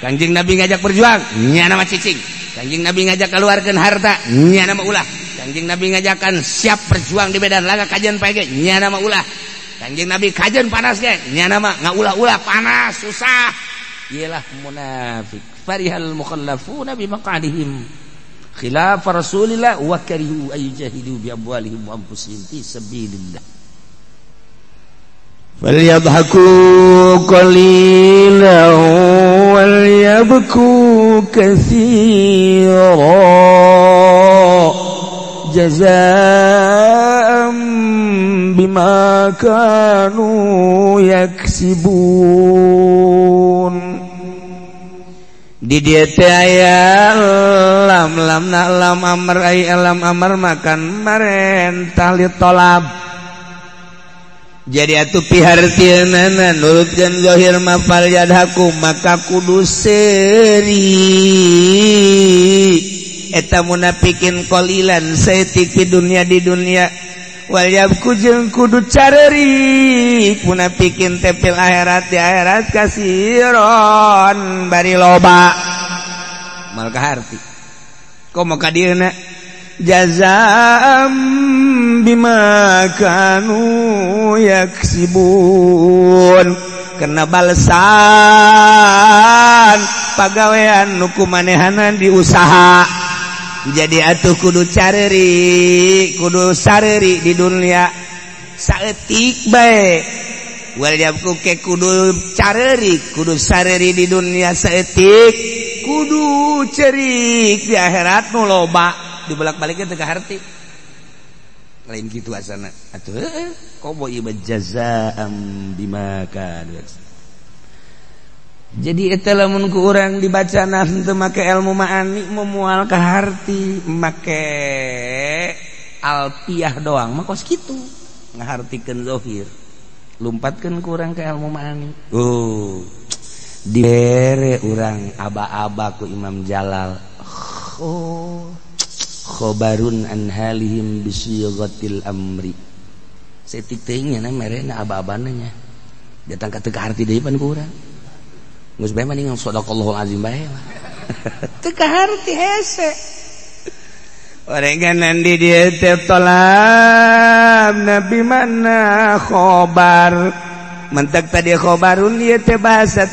Kanjeng Nabi ngajak berjuang, nyana mah cicing. Kanjeng Nabi ngajak keluarkeun harta, nyana mah ulah. Kanjeng Nabi ngajakan siap berjuang di medan laga kajian paege, nyana mah ulah. Kanjeng Nabi kajian panas ge, nyana mah ngaulah-ulah panas susah. Iyalah munafik. Farihal mukhallafuna bi maq'adihim khilaf Rasulillah wa karihu ayujahidu bi amwalihim wa anfusihim fi sabilillah. Falyadhaku qalilan walyabku katsiran jazaa'an bima kanu yaksibun. Di dieu teh aya lam lam na lam amr ai lam amr makan marentah li tolab. Jadi atuh pihartieunana nurutkeun zahir ma fal yadhaku maka kudu seuri eta munafikin qalilan saeutik di dunia di dunia wal yabku jeung kudu carerik munafikin teh fil akhirat di akhirat kasiron bari loba mal kaharti komo ka dieuna jazaa'an bima kanu yaksibun kena balesan pagawean nu kumanehanan di usaha. Jadi atuh kudu careri, kudu sareri di dunia saeutik bae. Wal yabku ke kudu careri, kudu sareri di dunia saeutik, kudu cerik di akhirat nu loba. Dibolak-baliknya teu kaharti. Lain kitu asana. Atuh heueuh, komo ieu jazaa'an bima kanu. Jadi eta lamun ku urang dibacana henteu make ilmu ma'ani memual ka harti, make alpiah doang mah kos kitu. Ngahartikeun zahir. Lumpatkeun ku urang ka ilmu ma'ani. Oh. Dibere urang aba-aba ku Imam Jalal. Oh. Khobarun an halihim bisighatil amri. Saeutik teuing nya merena aba-abana nya. Datang ka teu kaharti deui pan ku urang. Geus bae mah ningang sadaqallahul azim bae lah. Teu kaharti hese. Orenganan di dieu teh tolab nabi mana khobar. Mentak tadi khobarun ieu teh bahasa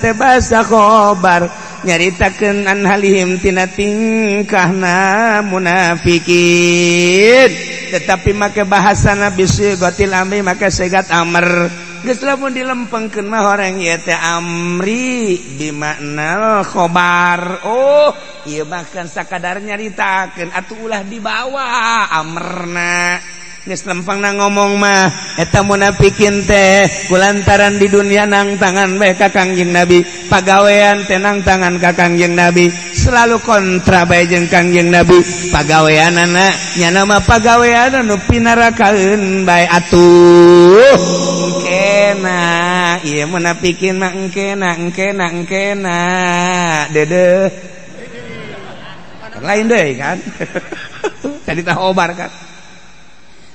khobar nyaritakeun an halihim tina tingkahna munafikin. Tetapi make bahasa nabi sigatil amri make segat amr. Geus lamun dilempengkeun mah horeng ieu teh amri bimakna khobar. Oh, ieu bahkan sakadar nyaritakeun atuh ulah dibawa amrna. Geus lempengna ngomong mah eta munafikin teh kulantaran di dunia nang tangan bae ka Kangjeng Nabi, pagawean teh nang tangan ka Kangjeng Nabi, selalu kontra bae jeung Kangjeng Nabi. Pagaweanana nyana mah pagawean anu pinarakaeun bae atuh. Engkena ieu munafikin mah engkena engkena engkena dedeh. Lain deui kan. Tadi tah obar kan.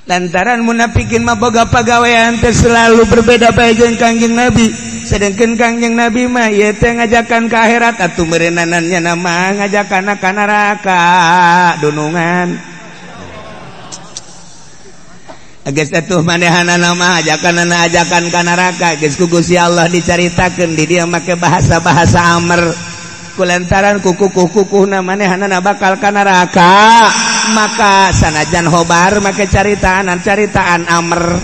Lantaran munafikin mah boga pagawean teh selalu berbeda bae jeung Kangjeng Nabi. Sedangkan Kangjeng Nabi mah ieu teh ngajakan ka akhirat atuh meureunana nya mah ngajakan ka neraka dunungan. Geus atuh manehanana mah ajakanana ajakan ka neraka geus ku Gusti Allah dicaritakeun di dieu make bahasa-bahasa amr. Kulantaran kukukuh-kukuhna manehanana bakal ka neraka. Maka sanajan hobar make caritaan amr.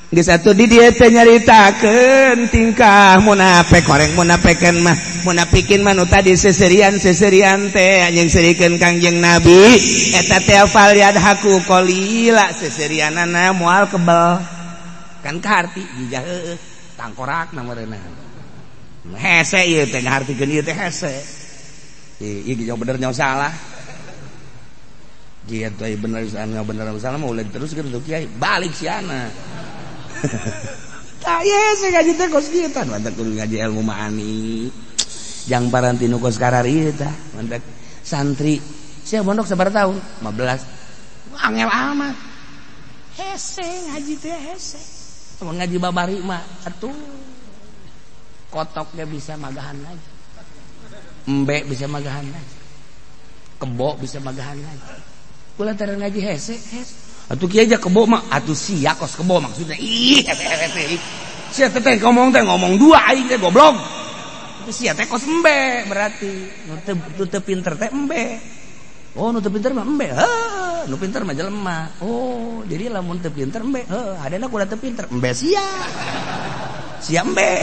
Geus atuh di dieu teh nyaritakeun tingkah munafik horeng munafikan mah munafikin mah nu tadi seserian-seserian teh anjeun serikeun Kangjeng Nabi eta teh fal yadhaku qalila seserianana moal kebel kan kaharti jijah heueuh tangkorakna meureunna hese ieu teh ngahartikeun ieu teh hese ieu ieu bener nyaho salah. Kiai teh bener salah bener salah mah ulah diteruskeun tuh kiai balik siana. Tah ye saya ngaji teh kos kieu tah mantap kudu ngaji ilmu maani. Jang parantinu kos karari tah mantap santri sia mondok sabaraha tahun 15. Angel amat. Hese ngaji teh hese. Mun ngaji babari mah atuh kotoknya bisa magahan lagi. Embe bisa magahan lagi. Kebo bisa magahan lagi. Kulantaran ngaji hese hese. Atuh kieu aja kebo mah atuh sia kos kebo maksudnya. Ih hese sia teh ngomong dua aing teh goblok. Atuh sia teh kos embe berarti. Nu teu pinter teh embe. Oh nu teu pinter mah embe. Heuh, nu pinter mah jelema. Oh, jadi lamun teu pinter embe. Heuh, hadena kuda teu pinter embe sia. Sia embe.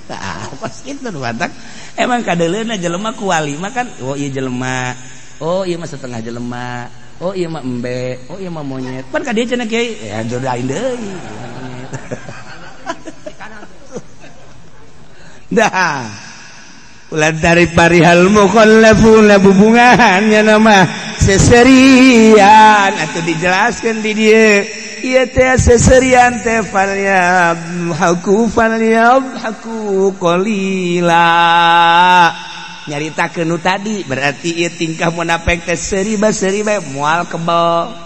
Tah, pas kitu nu batak. Emang kadeuleuna jelema kuali mah kan oh ieu jelema. Oh ieu mah setengah jelema. Oh iya mah embe, oh iya mah monyet. Pan ka dieu cenah kiai, ya jodohin deui. Dah. Ulah dari parihal mukhallafuna bubungahan nya nama seserian atuh dijelaskeun di dieu. Ieu teh seserian teh fal yabhaku fal yabhaku qalila. Nyaritakeun nu tadi berarti ieu tingkah munafik teh seuri bae moal kebel.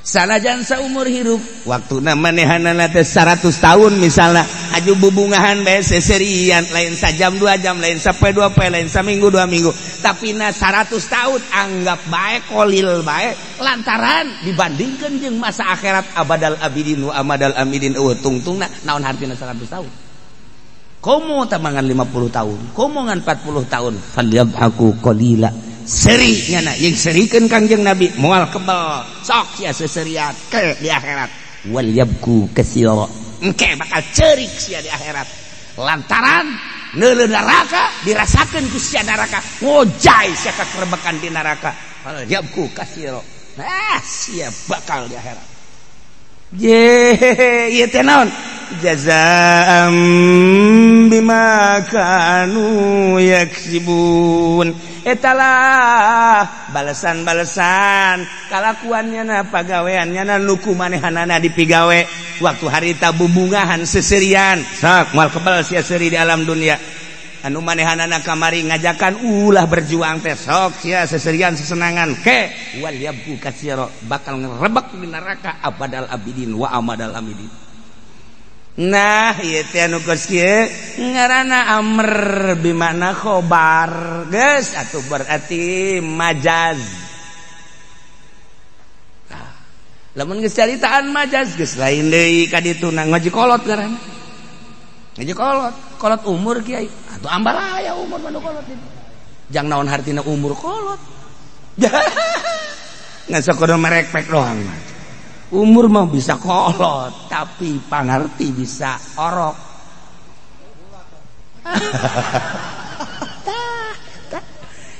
Sanajan saumur hirup waktuna manehanana teh 100 tahun misalna aju bubungahan bae seserian lain sajam 2 jam lain sapoe 2 poe lain saminggu 2 minggu tapi na 100 tahun anggap bae kolil bae lantaran dibandingkeun jeung masa akhirat abadal abidin wa amadal amidin eueuh tungtungna naon hartina 100 tahun. Komo tamangan 50 tahun, komo ngan 40 tahun, falyabhaku qalila. Seri nyana jeung serikeun Kangjeng Nabi moal kebel, sok sia seserian ke di akhirat. Wal yabku katsira. Engke bakal ceurik sia di akhirat. Lantaran neuleuh neraka dirasakeun ku sia neraka, ngojay sia kakerebekan di neraka. Fal yabku katsira. Nah, sia bakal di akhirat. Ye, ieu teh naon? Jazaa'an bima kanu yaksibun. Etalah balesan-balesan kalakuannya na pagaweannya na nu kumanehanana dipigawe waktu harita bubungahan seserian sok moal kebal sia seuri di alam dunia anu manehanana kamari ngajakan ulah berjuang teh sok sia seserian sesenangan ke wal yabku katsira bakal ngerebek di neraka abadal abidin wa amadal amidin. Nah ieu teh anu geus kieu ngaranna amr bimakna khobar geus atuh berarti majaz. Tah lamun geus caritaan majaz geus lain deui ka ditu na ngaji kolot ngaranna. Ngaji kolot, kolot umur kiai atuh ambalaya umur mah nu kolot itu. Jang naon hartina umur kolot. Ngan sakodo merekpek doang mah. Umur mah bisa kolot, tapi pangarti bisa orok.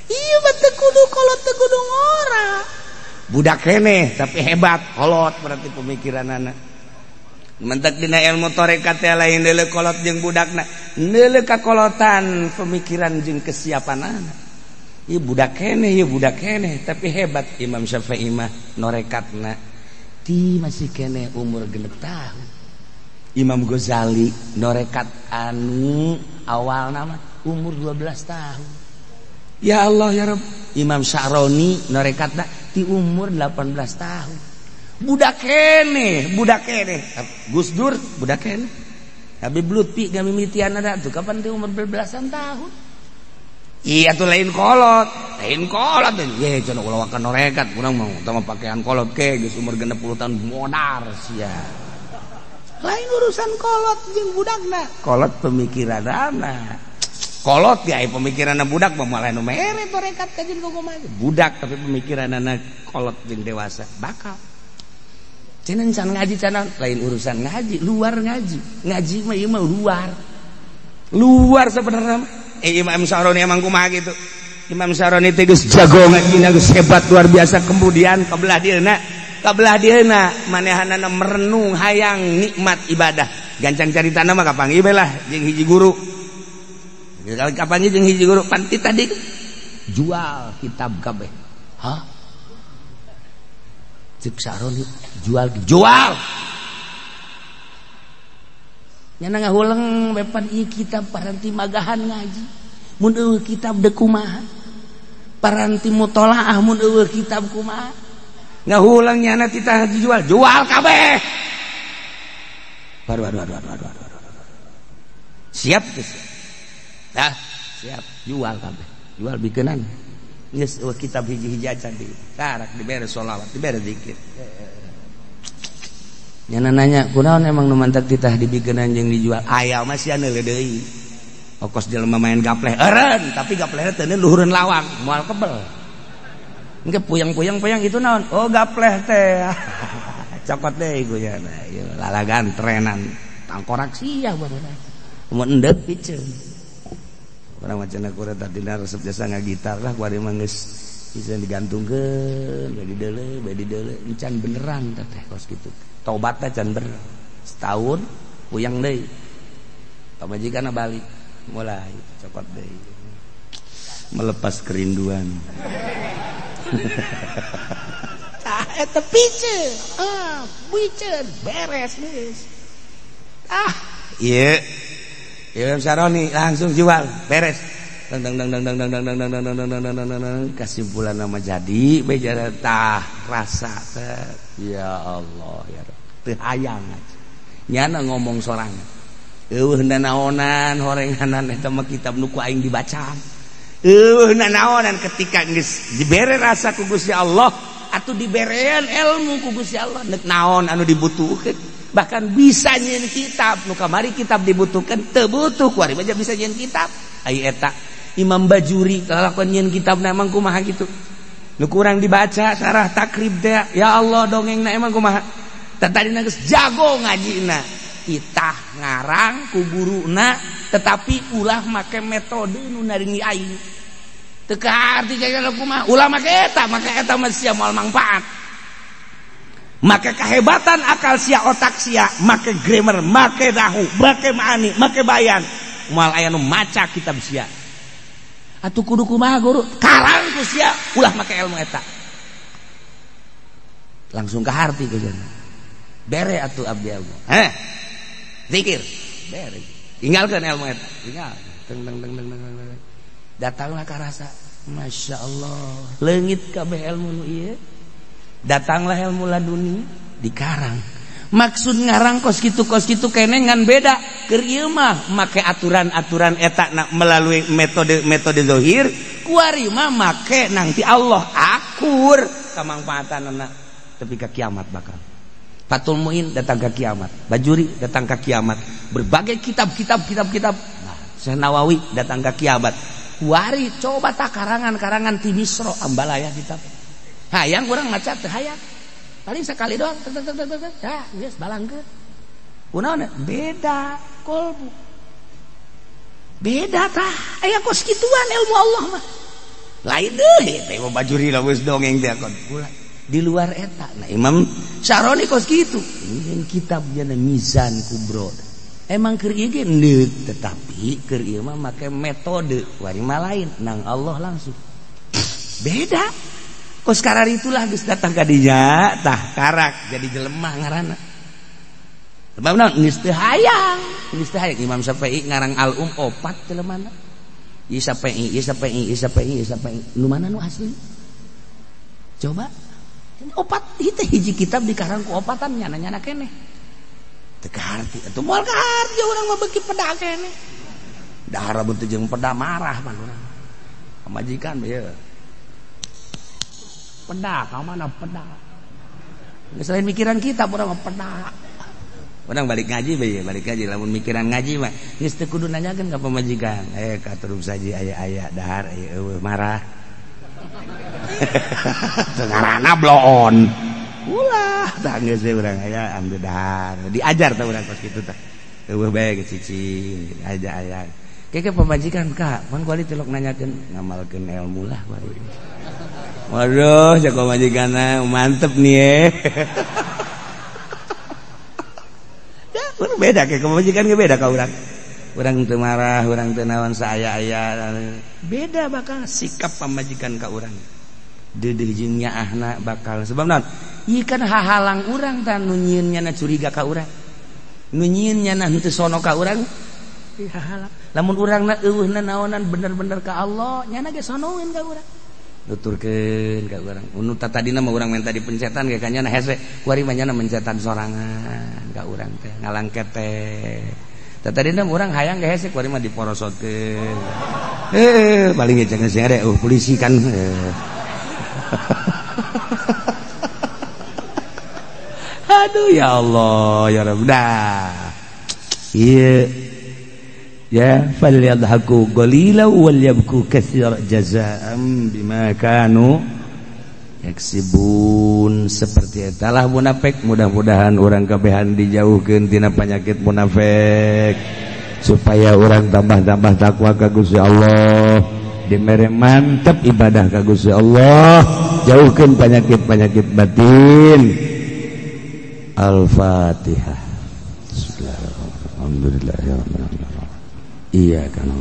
Iya mah teu kudu kolot teu kudu ngora. Budak keneh tapi hebat, kolot berarti pemikiranana. Mentak dina ilmu tarekat teh lain deuleu kolot jeung budakna, deuleu kakolotan pemikiran jeung kesiapanana. Ieu budak keneh tapi hebat Imam Syafi'i mah norekatna. Ti masih keneh umur 6 tahun. Imam Ghazali norekat anu awal nama umur 12 tahun. Ya Allah ya Rabb. Imam Sya'roni norekatna ti umur 18 tahun. Budak keneh. Gus Dur budak keneh. Habib Lutfi ngamimitian ada tuh kapan ti umur belasan tahun. Iya tuh lain kolot. Ye cenah ulah wakan norekat urang mah utama pakaian kolot ke geus umur 60 tahun modar sia. Lain urusan kolot jeung budakna. Kolot pemikiranana. Kolot ya pemikiranna budak mah malah nu mere torekat ka jeung kumaha. Budak tapi pemikiranana kolot jeung dewasa bakal. Cenah can ngaji cenah lain urusan ngaji, luar ngaji. Ngaji mah ieu mah luar. Luar sebenarnya. Imam Sya'roni emang kumaha gitu. Imam Sya'roni teh geus jago ngajina geus hebat luar biasa. Kemudian kabelah dieuna manehanana merenung hayang nikmat ibadah. Gancang caritana mah kapanggih bae lah jeung hiji guru. Kapanggih jeung hiji guru panti tadi jual kitab kabeh. Hah? Cek Sya'roni jual. Nyana ngahuleng bepan ieu kitab paranti magahan ngaji. Mun eueuh kitab deuk kumaha? Paranti mutolaah mun eueuh kitab kumaha? Ngahuleng nyana titah dijual, jual kabeh. Aduh. Siap geus. Dah, siap, jual kabeh. Jual bikeunan. Geus eueuh kitab hiji-hiji acan di. Tarak dibere sholawat, dibere zikir. Nyana nanya, kunaon emang nu mantak titah dibikeunan jeung dijual? Aya mah sia neuleuh deui. Okos jelema main gapleh eureun, tapi gaplehna teu luhureun lawang, moal kebel. Engke puyang-puyang itu naon? Oh gapleh teh. Cokot deui ku nya. Ieu lalagan trenan tangkorak sia barudak. Mun endeup piceun. Urang mah cenah kuring tadina resep jasa ngagitar lah kuari mah geus bisa digantungkeun, bae dideuleu, encan beneran teh kos kitu. Tobatna can bener. Setahun puyang deui. Pamajikanna balik, mulai cokot deui. Melepas kerinduan. Tah eta piceun. Ah, piceun beres geus. Ah, ieu. Imam Sya'roni langsung jual, beres. Dang dang dang dang dang dang dang dang dang dang dang dang dang kesimpulan nama jadi bejara tah rasa teh. Ya Allah ya Rabb. Teu hayang aja. Nyana ngomong sorangan. Eueuh nanaonan horenganan eta mah kitab nu ku aing dibaca. Eueuh nanaonan ketika geus dibere rasa ku Gusti Allah atuh diberean ilmu ku Gusti Allah neuk naon anu dibutuhkeun. Bahkan bisa nyieun kitab nu kamari kitab dibutuhkeun teu butuh kuari mah bisa nyieun kitab. Ai eta Imam Bajuri kalakuan nyieun kitabna emang kumaha kitu. Nu kurang dibaca syarah takrib teh ya Allah dongengna emang kumaha. Tadina geus jago ngajina. Itah ngarang ku guruna tetapi ulah make metode nu naringi aing. Teu kaarti jaya kumaha ulah make eta mah sia moal mangpaat. Make kehebatan akal sia otak sia, make grammar, make nahu, make maani, make bayan. Moal aya nu maca kitab sia. Atuh kudu kumaha guru? Karang ku sia ulah make ilmu eta. Langsung ke harti ku cenah. Bere atuh abdi ilmu. Heh. Zikir, bere. Tinggalkeun ilmu eta, tinggal. Teng teng teng teng teng. Datanglah ka rasa, Masya Allah, leungit kabeh ilmu nu ieu. Datanglah ilmu laduni dikarang. Maksud ngarang kos kitu kene ngan beda. Keur ieu mah make aturan-aturan eta na melalui metode-metode zahir, kuari mah make nang ti Allah akur kamangfaatanana tepi ka kiamat bakal. Fathul Muin datang ke kiamat, Bajuri datang ke kiamat, berbagai kitab-kitab. Nah, Syekh Nawawi datang ke kiamat. Kuari coba tak karangan-karangan ti Misro ambalaya kitab. Hayang urang maca teu hayang. Paling sekali doang tek tek tek tek. Ya, geus balangkeun. Kunaon? Beda kolbu. Beda tah. Aya kos kituan ilmu Allah mah. Lain deui teh Imam Bajuri lah geus dongeng teh kon. Di luar eta. Nah, Imam Syaroni kos kitu. Ini kitab jana Mizan Kubro. Emang keur ieu ge neut, tetapi keur ieu mah make metode wari mah lain nang Allah langsung. Beda. Kos karar itulah geus datang ka dinya tah karak jadi jelema ngaranna. Sebab naon geus teu hayang, geus teu hayang Imam Syafi'i ngarang Al-Um opat jelemana. Ieu Syafi'i, ieu Syafi'i, ieu Syafi'i, ieu Syafi'i. Nu mana nu asli? Coba. Opat itu hiji kitab dikarang ku opatan nyana-nyana keneh. Teu kaharti atuh moal kaharti urang mah beuki peda keneh. Dahar mun teu jeung peda marah pan urang. Pamajikan ieu. Peda ka mana peda. Selain mikiran kita urang mah peda. Urang balik ngaji bae, balik ngaji lamun mikiran ngaji mah geus teu kudu nanyakeun ka pamajikan. Eh ka terus saji aya-aya dahar aya eueuh marah. Teu ngaranna bloon. Ulah tah geus urang aya ambil dahar. Diajar tah urang kos kitu tah. Eueuh bae cicing aja aya. Keke pamajikan ka, pan kuali tilok nanyakeun ngamalkeun ilmu lah kuali. Waduh, jago majikanna mantep nih. Ya, beda kayak pamajikan ge beda ka urang. Urang teu marah, urang teu naon saaya-aya. Beda bakal sikap pamajikan ka urang. Deudeuh jeung nyaahna bakal sebab naon? Ieu kan hahalang urang tah nu nyieun nyana curiga ka urang. Nu nyieun nyana henteu sono ka urang. Ieu hahalang. Lamun urangna eueuhna naonan bener-bener ka Allah, nyana ge sonoeun ka urang. Nuturkeun ka urang. Nu tadina mah urang menta dipencetan ge ka nyana hese, kuari mah nyana mencetan sorangan ka urang teh, ngalangket teh. Tadina mah urang hayang ge hese, kuari mah diporosotkeun. Paling ge jangan sing ada polisi kan. Aduh ya Allah ya Rabb. Dah. Ieu ya falyadhaku qalila wal yabku katsira jazaa'an bima kanu yaksibun. Seperti etalah munafik. Mudah-mudahan urang kabehan dijauhkeun tina penyakit munafik supaya urang tambah-tambah takwa ka Gusti Allah, dimere mantep ibadah ka Gusti Allah, jauhkeun penyakit-penyakit batin. Al-Fatihah. Bismillahirrahmanirrahim. Alhamdulillahirabbil alamin. Iya kan.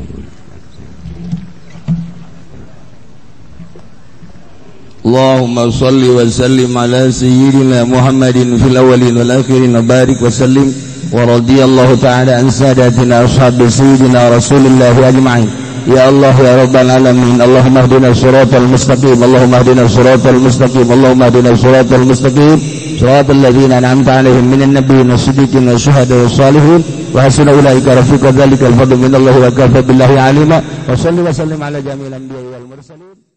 Allahumma salli wa sallim ala sayyidina Muhammadin fil awwalin wal akhirin wa barik wa sallim wa radiyallahu ta'ala an sadatina ashabi sayyidina Rasulillah ajma'in. Ya Allah ya Rabbal alamin, Allahumma hdina siratal mustaqim, Allahumma hdina siratal mustaqim, Allahumma hdina siratal mustaqim, siratal ladzina an'amta 'alaihim minan nabiyyin was-siddiqin wasyuhada'i was-salihin wa hasuna ulaika rafiqa dzalikal fadlu minallahi wa kafa billahi alima. Wa salli wa sallim ala jami'il anbiya'i wal mursalin.